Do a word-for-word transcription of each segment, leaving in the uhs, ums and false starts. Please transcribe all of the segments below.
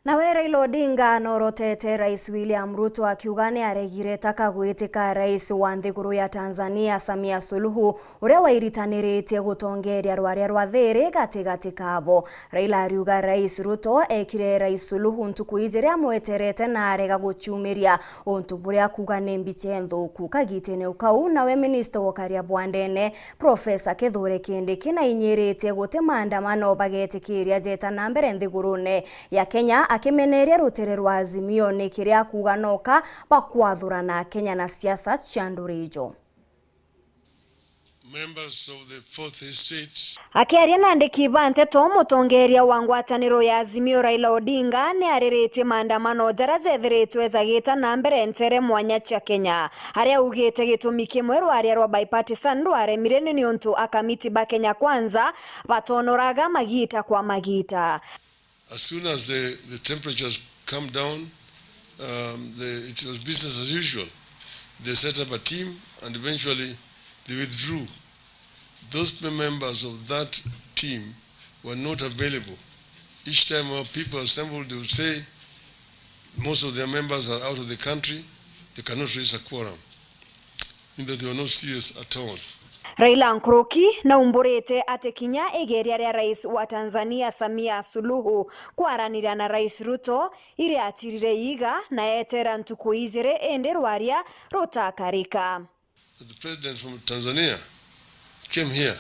Nawe Raila Odinga norotete Rais William Ruto akiuga ni aregire taka gwitika Rais wa nthiguru ya Tanzania Samia Suluhu, uria wairitaniritie gutongeria rwaria rwa thiri gatigati kabo. Raila ariuga Rais Ruto ekire Rais Suluhu ntuku ijiri amweterete na arega guciumiria, untu buria akuuga ni mbica nthuku. Kagitene o kau, nawe minista wa ukaria bwa ndene, Profesa Kithure Kindiki nainyiritie guti maandamano bagetikiria jeta na mbere nthigurune ya Kenya, akimeneria rutere rwa Azimio ni kiria akuuga noka bakwathurana Kenya na siasa cia nduri ijo. Members of the fourth estate. Akiaria na andiki ba nteto, mutongeria wa ngwataniro ya Azimio Raila Odinga ni ariritie maandamano jaria jethiritwe jagita na mbere ntere mwanya cia Kenya, aria augite gitumi kimwe rwaria rwa bipartisan rwaremire ni niuntu akamiti ba Kenya Kwanza batonoraga magita kwa magita. As soon as the, the temperatures come down, um, the, it was business as usual. They set up a team and eventually they withdrew. Those members of that team were not available. Each time our people assembled, they would say, "Most of their members are out of the country, they cannot raise a quorum." In that they were not serious at all. Raila nkuruki naumburite ati kinya igeria ria rais wa Tanzania Samia Suluhu kwaraniria na Rais Ruto iriatirire iiga na eetera ntuku ijiri indi rwaria rutakarika. The president from Tanzania came here,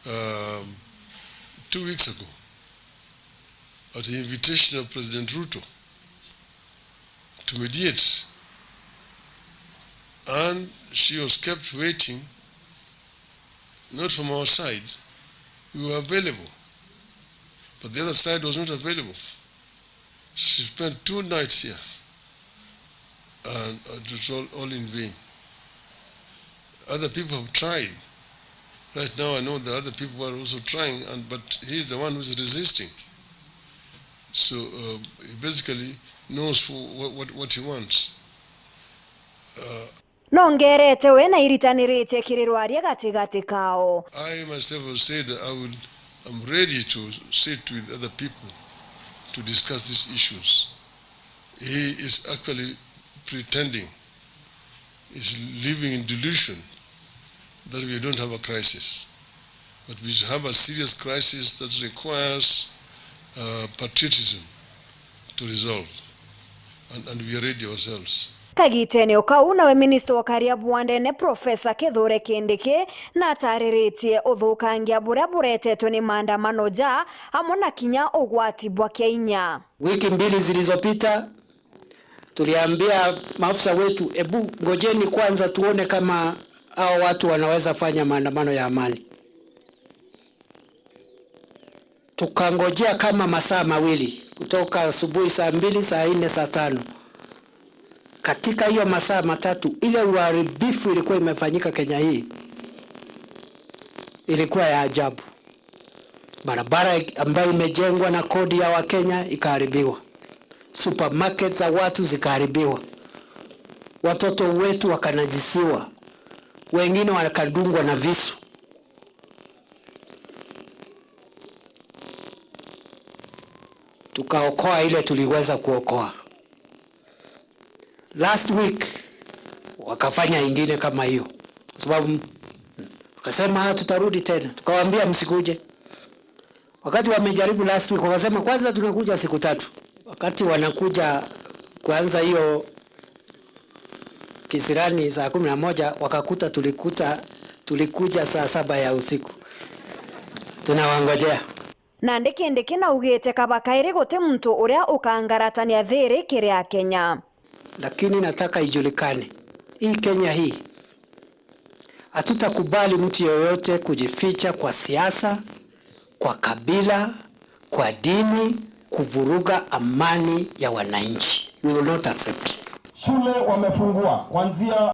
um, two weeks ago at the invitation of President Ruto to mediate, and she was kept waiting, not from our side. We were available, but the other side was not available. She spent two nights here, and it was all, all in vain. Other people have tried. Right now, I know the other people are also trying, and, but he is the one who is resisting. So, um, he basically knows wh-, what, what, what he wants. Uh, Nongerete we na iritaniritie kiri rwaria gatigati kao. I myself have said I will, I'm ready to sit with other people to discuss these issues. He is actually pretending, is living in delusion that we don't have a crisis. But we have a serious crisis that requires, uh, patriotism to resolve, and, and we are ready ourselves. Kagitene o kau, nawe minista wa ukaria bwa ndene, Profesa Kithure Kindiki, natariritie uthukangia buria buretetwe ni maandamano ja, amwe na kinya ugwati bwa kiainya. Wiki mbili zilizopita, tuliambia maafisa wetu, "Ebu ngojeni kwanza tuone kama hao watu wanaweza fanya maandamano ya amani." Tukangojea kama masaa mawili, kutoka asubuhi saa mbili, saa nne, saa tano. Katika hiyo masaa matatu, ile uharibifu ilikuwa imefanyika Kenya hii ilikuwa ya ajabu. Barabara ambayo imejengwa na kodi ya Wakenya ikaharibiwa. Supermarket za watu zikaharibiwa. Watoto wetu wakanajisiwa. Wengine wakadungwa na visu. Tukaokoa ile tuliweza kuokoa. Last week wakafanya ingine kama hiyo, kwa sababu wakasema, "Ah, tutarudi tena." Tukawaambia, "Msikuje." Wakati wamejaribu last week, wakasema, "Kwanza tunakuja siku tatu." Wakati wanakuja kuanza hiyo kisirani saa kumi na moja, wakakuta tulikuta, tulikuja saa saba ya usiku. Tunawangojea. Nandi Kindiki naugite kaba kairi guti muntu uria ukangaratania thiri kiri Akenya. Lakini nataka ijulikane, hii Kenya hii, hatutakubali mtu yoyote kujificha kwa siasa, kwa kabila, kwa dini, kuvuruga amani ya wananchi. We will not accept. Shule wamefungua kuanzia